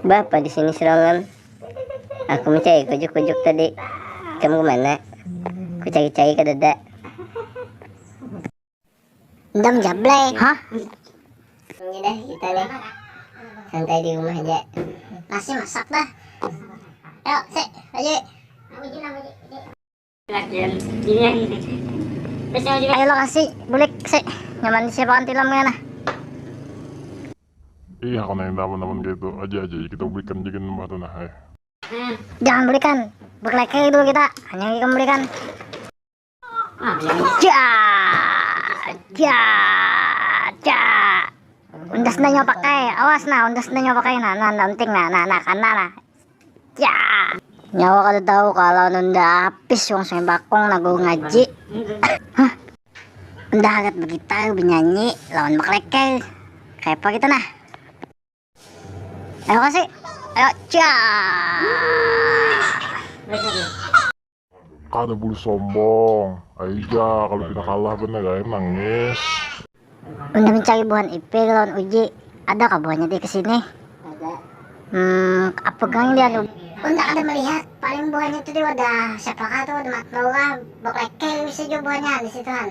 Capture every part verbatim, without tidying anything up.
Bapa di sini serangan. Aku mencari kujuk-kujuk tadi. Kamu kemana? Ku cari-cari kadada. Endam jablay. Hah? Ini dah kita nih. Santai di rumah aja. Nasi masak dah. Yuk, sik, ayo. Ayo lo kasih bulik sik. Nyaman siapa kan tilam ngana. Iya, kalau yang teman-teman gitu aja aja kita belikan jikin mbah tuh nah. Jangan belikan. Berlekeh dulu kita. Hanya kita belikan. Ja, ja, ja. Undas nda nyawa pakai, awas nah, undas nda nyawa pakai nah, nah, nah, penting nah, nah, nah, kana nah. Ja. Nyawa kada tahu kalau nunda habis wong sungai bakung lagu ngaji. Hah? Nda hagat begitar, benyanyi, lawan bakleker. Kayak apa kita nah? Ayo kasih. Ayo, ja. Kada boleh sombong. Ayo ja, kalau pina kalah bener, gaya nangis. Unda mencari buhan Ipil lawan Uji. Ada kah buhannya di kesini? Hmm, apa gang dia lu? Unda kada melihat. Paling buhannya tuh di wadah siapa kah tuh, wadah Mak Laura. Bakleker bisa juga buhannya di situ kan.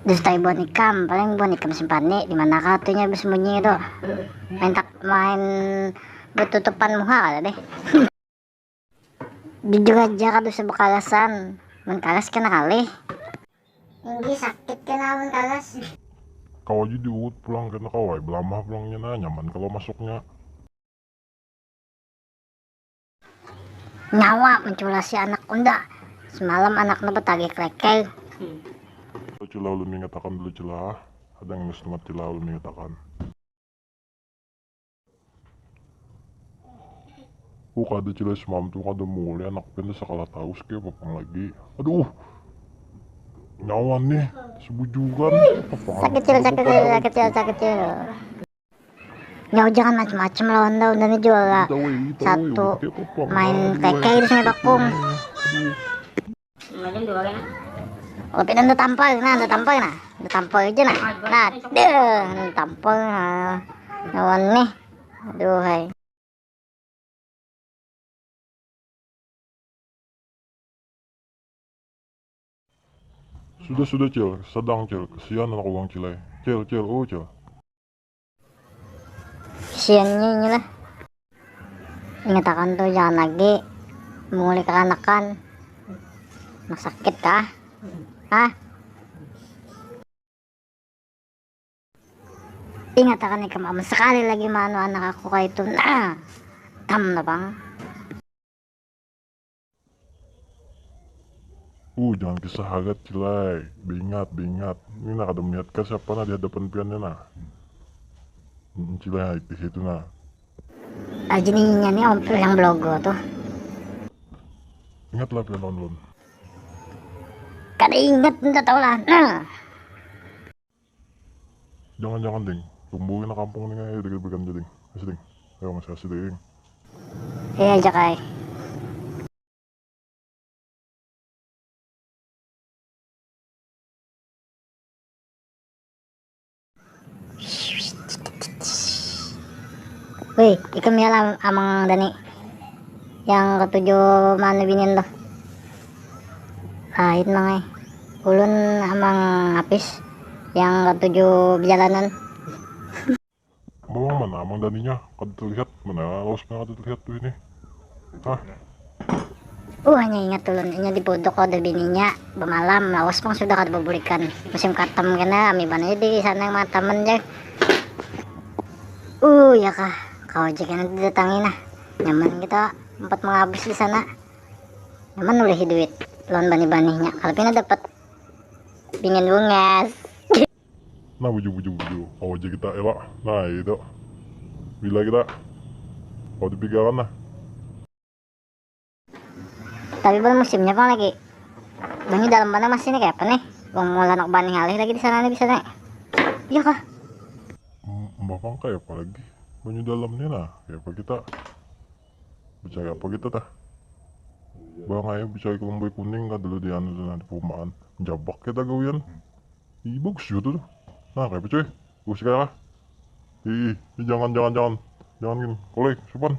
Dustai buhan ikam, paling buhan ikam simpani, di mana kah tunya bersembunyi itu? Main tak, main bertutupan muha kada deh. Jujur aja kada usah bekalasan, mun kalas kena kalih. Inggi sakit kena mun kalas. Kau aja diurut pulang kena kau ai, belamah pulangnya nah, nyaman kalau masuknya. Nyawa menculasi anak unda. Semalam anaknya betagih klekel. Cila ulun mingatakan dulu cila. Ada yang setengah cila ulun mingatakan. Uh kada cila semalam tuh kada mulai anak penda sakala taus kayak apa lagi. Aduh. Nyawa nih sebujukan. Sakit cila, sakit cila, sakit cila, sakit cila. Nyawa jangan macam-macam lawan dah, undang jual lah. Satu main keke itu sungai bakung. Tapi nanti tampal nah, nanti tampal nah, nanti tampal aja nah. Nah, deh, nanti tampal nah. Lawan nih. Aduh hai. Sudah sudah cil, sedang cil, kesian anak uang cilai. Cil cil, oh cil. Kesiannya inilah. Ingatakan tuh jangan lagi menguli kekanakan. Nak sakit kah? Hah? Ingatakan ikam amun sekali lagi maanu anak aku kaitu nah. Tam lah pang. Uh jangan kisah hagat cilai. Beingat beingat. Ini nak ada melihat kah siapa nah di hadapan piannya nah. Cilai di situ nah. Aja nih inya nih ompil yang belogo tuh. Ingatlah pian on lun. Kada ingat minta tahu lah nah. Jangan jangan ding. Tumbuhin kampung nih ayo dikit berikan aja ding. Masih ding. Ayo masih asli ding. Iya aja kai. Wih, ikam ya lah Amang Dani. Yang ketujuh mana binian tuh? Lain mang eh. Ulun Amang Apis yang ketujuh berjalanan. Bawang mana Amang Daninya? Kada terlihat. Mana lawas kada terlihat tuh ini. Hah? Uh hanya ingat ulun inya di puduk ada bininya bemalam lawas pang sudah kada bebulikan musim katam kena ami bananya di sana mataman jar. Uh ya kah kau aja kena didatangi nah nyaman kita empat mengabis di sana nyaman ulihi duit lawan bani-banihnya kalau pina dapat binian bungas. Nah buju buju buju kau aja kita elak nah itu bila kita kau dipikiran nah. Tapi belum musimnya pang lagi. Banyu dalam mana masih nih kayak apa nih? Bang mau lanak bani ngalih lagi di sana nih bisa nih. Iya kah? Mbak pang kayak apa lagi? Banyu dalamnya nah kayak apa kita? Percaya apa kita tah? Bang, ayo cari kelembai kuning kah dulu di anu tuh, nah, di perumahan. Jabak kita gawian. Ih, bagus juga tuh. Nah, kayak apa, cuy? Bagus kah? Ih, ih, jangan, jangan, jangan. Jangan gini. Kolek, sopan.